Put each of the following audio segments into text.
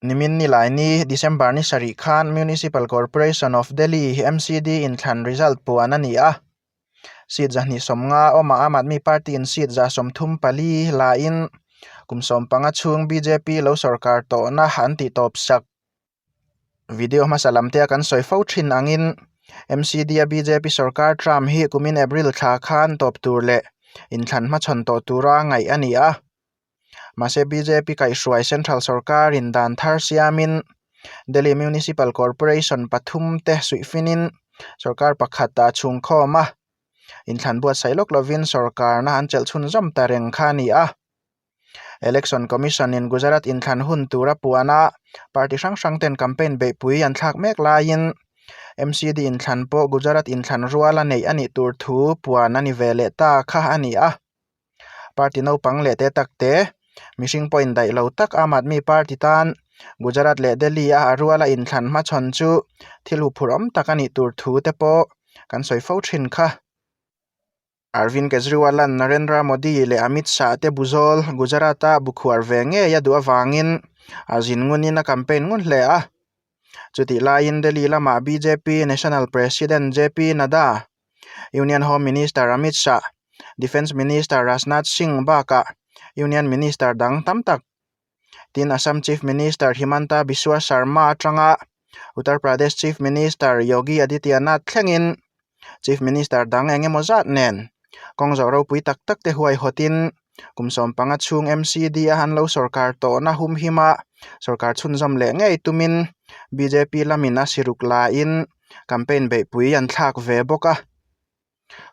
Nimin nilaini, December ni sarih khan Municipal Corporation of Delhi, MCD, inthlan result puan a ni a. Seat 250 awmah Aam Aadmi Party-in seat 134 lain kum 15 chhung bjp lo sorkar tawhna an tih tawp sak. Video hmasa lam te a kan sawi fo thin angin MCD-a bjp sorkar term hi kumin April thla khan tawp tur leh inthlan hmachhawn tawh tura ngaih a ni a. Mahse bjp kaihhruai Central sorkarin dan thar siamin Delhi Municipal Corporation pathum te suihfinin sorkar pakhat a chhungkhawm a, inthlan buatsaih lawk lovin sorkarna an chelh chhunzawm ta reng kha a ni a. Election Commission in Gujarat inthlan hun tura puana party hrang hrang ten campaign beihpui an thlak mek laiin MCD inthlan pawh Gujarat inthlan ruala neih a nih tur thu puan a ni ve leh ta kha a ni a. Party naupang leh te tak te, mihring pawh indaih lo tak Aam Aadmi Party tan Gujarat leh Delhi a a ruala inthlan hmachhawn chu thil huphurh awm tak a nih tur thu te pawh kan sawi fo thin kha. Arvind Kejriwal-a'n Narendra Modi leh Amit Shah te buzawl Gujarat-a bukhuar ve ngei a duh avangin a zin ngunin a campaign ngun hle a. Chutih laiin Delhi lamah bjp National President JP Nadda, Union Home Minister Amit Shah, Defence Minister Rajnath Singh bakah Union Minister dang tam tak tin Assam Chief Minister Himanta Biswa Sarma atanga Uttar Pradesh Chief Minister Yogi Adityanath thlengin Chief Minister dang eng emaw zat nen kawng zawh ropui tak tak te huaihawtin kum 15 chhung MCD a an lo sorkar tawhna humhima sorkar chhunzawm leh ngei tumin bjp lamin a siruk laiin campaign beihpui an thlak ve bawk a.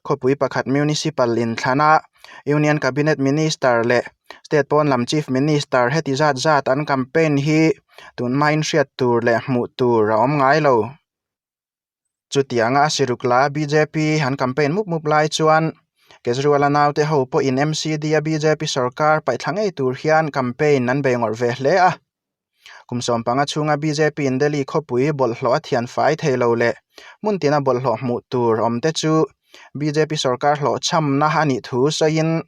Khawpui pakhat Municipal inthlana Union Cabinet Minister leh State pawn lam Chief Minister heti zat zat an campaign hi tunhmain hriat tur leh hmuh tur a awm ngai lo. Chutianga a siruk la bjp an campaign mup mup lai chuan Kejriwal-a naute ho pawhin MCD-a bjp sorkar paihthla ngei tur hian campaign an bei ngawrh ve hle a. Kum 15 chhunga bjp in Delhi khawpui bawlhhlawh a thian fai thei lo leh hmun tina bawlhhlawh hmuh tur awm te chu bjp sorkar hlawhchhamna a nih thu sawiin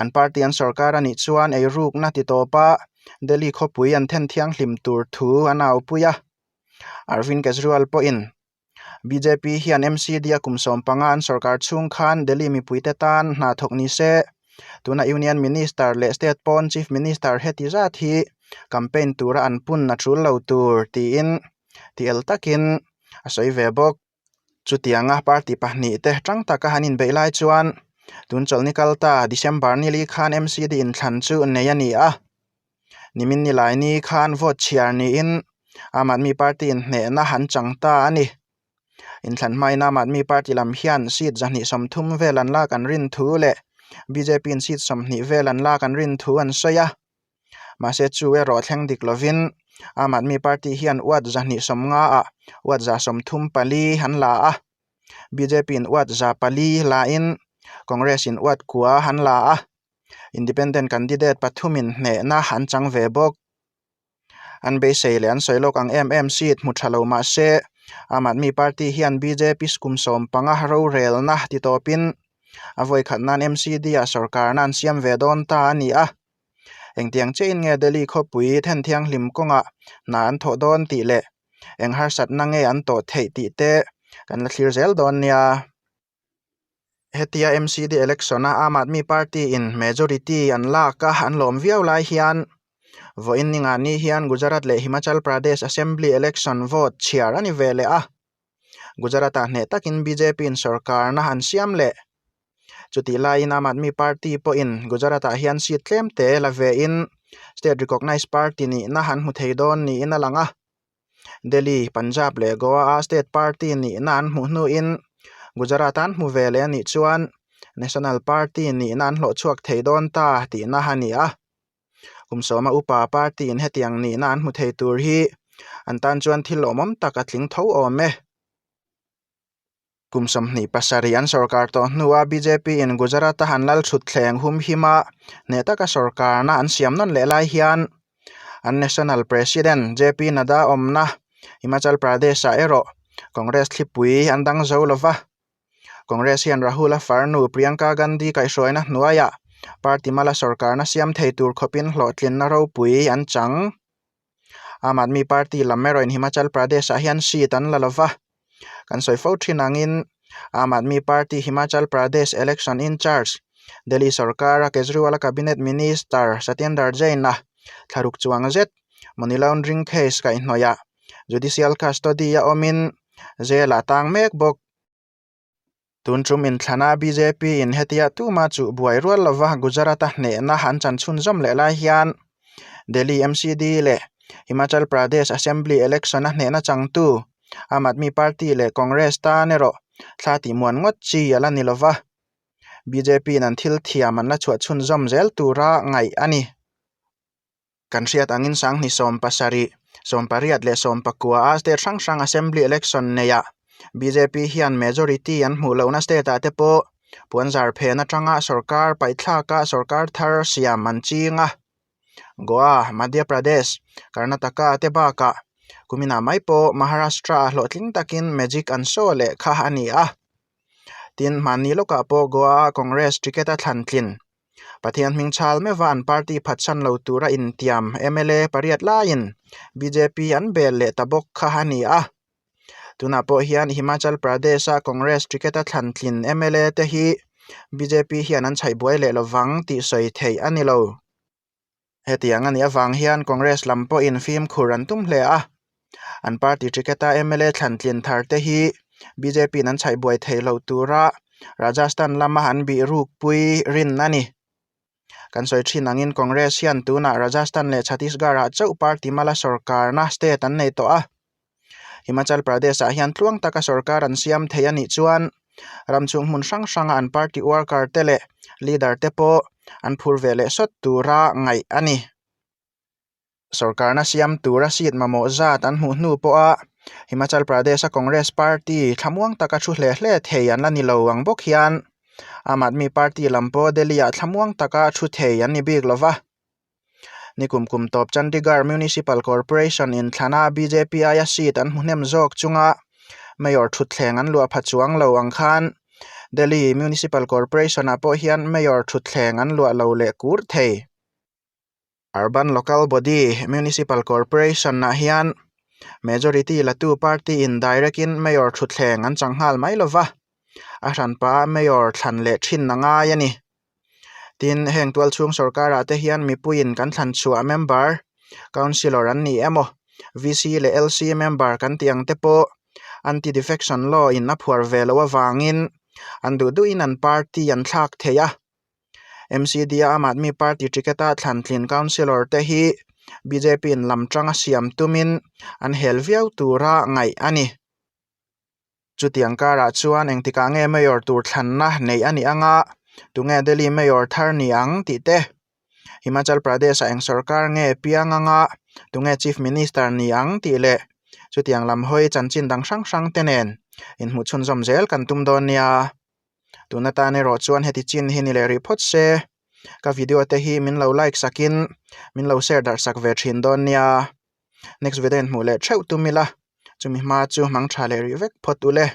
an party an sorkar a nih chuan eirukna ti tawpa Delhi khawpui an then thianghlim tur thu an aupui a. Arvind Kejriwal pawhin bjp hian MCD a kum 15 an sorkar chhung khan Delhi mipuite tan hna thawk ni se, tuna Union Minister leh State pawn Chief Minister heti zat hi campaign tura an pun a tul lo tur tiin tiel takin a sawi ve bawk. Chutianga party pahnih te tang taka han inbeih lai chuan tun chawlhni kal ta December nili khan MCD inthlan chu nei a ni a. Nimin nilaini khan vote chhiar niin Aam Aadmi Party in hnehna an chang ta a ni. Inthlan hmain Aam Aadmi Party lam hian seat 130 vel an lak an rin thu leh bjp in seat 20 vel an lak an rin thu an sawi a. Mahse chu erawh thleng dik lovin Aam Aadmi Party hian ward 150 ah ward 134 an la a. Bjp in ward 4 lain Congress in ward kua an la a. Independent candidate pathumin hnehna an chang ve bawk. An beisei leh an sawi lawk ang em em seat hmu tha lo mah se Aam Aadmi Party hian bjp kum 15 rorelna ti tawpin a vawi khat nan MCD ah sorkarna an siam ve dawn ta a ni a. Engtiang chiahin nge Delhi khawpui then thianghlim kawngah hna an thawh dawn tih leh eng harsatna nge an tawh theih tih te kan la thlir zel dawn nia. Hetia MCD election a Aam Aadmi Party in majority an lak a an lawm viau lai hian vawiin ninga ni hian Gujarat leh Himachal Pradesh Assembly election vote chhiar a ni ve leh a. Gujarat ah hneh takin bjp in sorkarna an siam leh. Chutih laiin Aam Aadmi Party pawhin Gujarat ah hian seat tlem te la ve in state recognised party nihna an hmu thei dawn niin a lang a. Delhi, Punjab leh Goa a state party nihna an hmuh hnuin Gujarat an hmu ve leh a nih chuan National Party nihna an hlawh chhuak thei dawn ta tihna a ni a. Kum 10 upa party in hetiang nihna an hmu thei tur hi an tan chuan thil lawmawm tak a tling tho awm e. Kum 27 an sorkar tawh hnua bjp in Gujarat a han lal thut thleng hum hima hneh taka sorkarna an siam nawn leh lai hian an National President JP Nadda awmna Himachal Pradesh ah erawh Congress thlipui an dang zo lova. Congress hian Rahul a farnu Priyanka Gandhi kaihhruaina hnuaiah party mala sorkarna siam thei tur khawpin hlawhtlinna ropui an chang. Aam Aadmi Party lam erawhin Himachal Pradesh ah hian seat an la lo va. Kan sawi fo thin angin Aam Aadmi Party Himachal Pradesh election in-charge Delhi sorkara Kejriwal-a cabinet minister Satyendar Jain-a thlaruk chuang zet money laundering case kaihhnawihah judicial custody-a awmin jail-ah tang mek bawk. Tun tum inthlana bjp in hetia tuma chuh buai rual lova Gujarat-a hnehna an chan chhunzawm leh lai hian Delhi MCD leh Himachal Pradesh Assembly election-a hnehna changtu Aam Aadmi Party leh Congress tan erawh thla tihmuan ngawt chi a la ni lova, bjp in an thil thiam an la chhuah chhunzawm zel tura ngaih a ni. Kan hriat angin Sanghni 70, 18 leh 19 a state hrang hrang Assembly election neihah bjp hian majority an hmuh lohna state ah te pawh puanzar phen atanga sorkar paihthlaka sorkar thar siam an ching a. Goa, Madhya Pradesh, Karnataka te bakah kuminah mai pawh Maharashtra ah hlawhtling takin magic an show leh kha a ni a. Tin, hmanni lawkah pawh Goa ah Congress ticket a thlan tlin. Pathian hming chhal meuha an party phatsan lo tura intiam mla pariat laiin bjp an bel leh ta bawk kha a ni a. Tunah pawh hian Himachal Pradesh-a Congress ticket-a thlan tlin mla te hi bjp hian an chhaih buai leh lovang tih sawi theih a ni lo. Hetiang a nih avang hian Congress lam pawhin fimkhur an tum hle a, an party ticket-a mla thlan tlin thar te hi BJP-in an chhaih buai theih loh tura Rajasthan lama an bih rukpui rin a ni. Kan sawi thin angin Congress hian tunah Rajasthan leh Chhattisgarh-ah chauh party mala sorkarna state an nei tawh a. Himachal Pradesh-ah hian tluang taka sorkar an siam thei a nih chuan ram chhung hmun hrang hranga an party worker te leh leader te pawh an phur ve leh sawt tura ngaih a ni. Sorkarna siam tura seat mamawh zat an hmuh hnu pawha Himachal Pradesh-a Congress party thlamuang taka thu hle hle thei an la ni lo ang bawk hian Aam Aadmi Party lam pawh Delhi-ah thlamuang taka thu thei an ni bik lo va. Nikum kum tawp Chandigarh Municipal Corporation in thlana bjp aia seat an hmu hnem zawk chunga Mayor thutthleng an luah pha chuang lo ang khan Delhi Municipal Corporation ah pawh hian Mayor thutthleng an luah lo leh kur thei. Urban Local Body Municipal Corporation ah hian majority latu party in direct in Mayor thutthleng an chang nghal mai lova, a hranpa Mayor thlan leh thin a ngai a ni. Tin, heng tualchhung sorkarah te hian mipuiin kan thlan chhuah member, councillor an ni emaw, VC leh LC member kan tih ang te pawh anti-defection law in a phuar ve loh avangin an duh duhin an party an thlak thei a. MCD a Aam Aadmi Party ticket-a thlan tlin councillor te hi bjp in lam tanga siam tumin an hel viau tura ngaih a ni. Chutiang karah chuan engtikah nge Mayor tur thlanna neih a nih anga, tunge Delhi Mayor thar ni ang tih te, Himachal Pradesh-ah eng sorkar nge piang anga, tunge Chief Minister ni ang tih leh chutiang lam hawi chanchin dang hrang hrang te nen inhmuh chhunzawm zel kan tum dawn nia. Tun atan erawh chuan heti chin hi ni leh rih phawt se, ka video te hi min lo like sakin min lo share darh sak ve thin dawn nia. Next video in hmuh leh theuh tum ila, chumi hma chu hmang tha leh rih vek phawt ule.